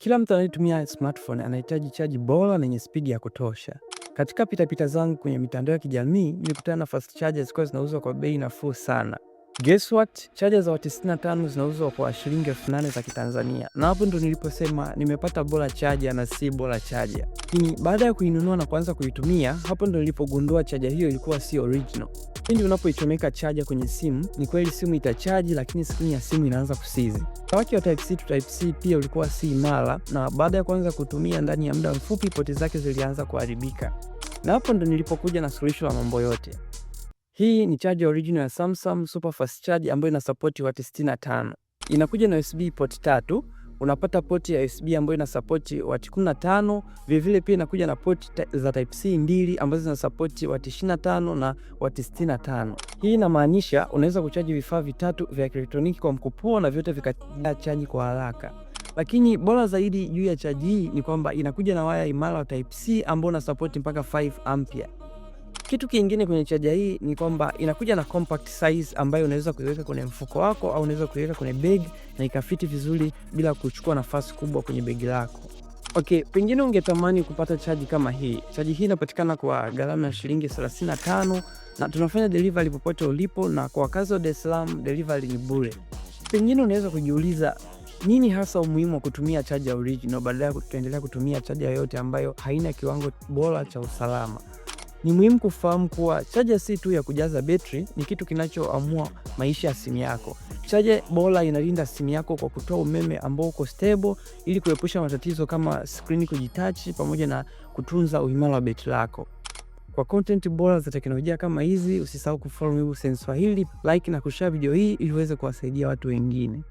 Kila mtu anayetumia smartphone anahitaji chaji bora na yenye spidi ya kutosha. Katika pitapita zangu kwenye mitandao ya kijamii nilikutana na fast charger zikiwa zinauzwa kwa bei nafuu sana. Guess what? Chaja za wati 65 zinauzwa kwa shilingi 8,000 za Kitanzania, na hapo ndo niliposema nimepata bora chaja na si bora chaja. Lakini baada ya kuinunua na kuanza kuitumia, hapo ndo nilipogundua chaja hiyo ilikuwa si original. Pindi unapoichomeka chaja kwenye simu, ni kweli simu itachaji, lakini skrini ya simu inaanza kusizi. Wake wa Type C to Type C pia ulikuwa si imara, na baada ya kuanza kutumia ndani ya muda mfupi poti zake zilianza kuharibika, na hapo ndo nilipokuja na suluhisho la mambo yote. Hii ni charger original ya Samsung Super Fast Charge ambayo ina support wati 65. Inakuja na USB port tatu. Unapata port ya USB ambayo ina support wati 15, vilevile pia inakuja na port za Type C mbili ambazo zina support wati 25 na wati 65. Hii inamaanisha unaweza kuchaji vifaa vitatu vya kielektroniki kwa mkupuo na vyote vikachaji kwa haraka. Lakini bora zaidi juu ya chaji hii ni kwamba inakuja na waya imara wa Type C ambao una support mpaka 5 ampere. Kitu kingine kwenye chaja hii ni kwamba inakuja na compact size ambayo unaweza kuiweka kwenye mfuko wako au unaweza kuiweka kwenye begi na ikafiti vizuri bila kuchukua nafasi kubwa kwenye begi lako. Okay, pengine ungetamani kupata chaji kama hii. Chaji hii inapatikana kwa gharama ya shilingi 35 na tunafanya delivery popote ulipo, na kwa wakazi wa Dar es Salaam delivery ni bure. Pengine unaweza kujiuliza nini hasa umuhimu wa kutumia chaja original badala ya kuendelea kutumia chaja yoyote ambayo haina kiwango bora cha usalama. Ni muhimu kufahamu kuwa chaja si tu ya kujaza betri, ni kitu kinachoamua maisha ya simu yako. Chaja bora inalinda simu yako kwa kutoa umeme ambao uko stable ili kuepusha matatizo kama skrini kujitouch pamoja na kutunza uimara wa betri lako. Kwa content bora za teknolojia kama hizi, usisahau kufollow Mibusen Swahili, like na kushare video hii ili uweze kuwasaidia watu wengine.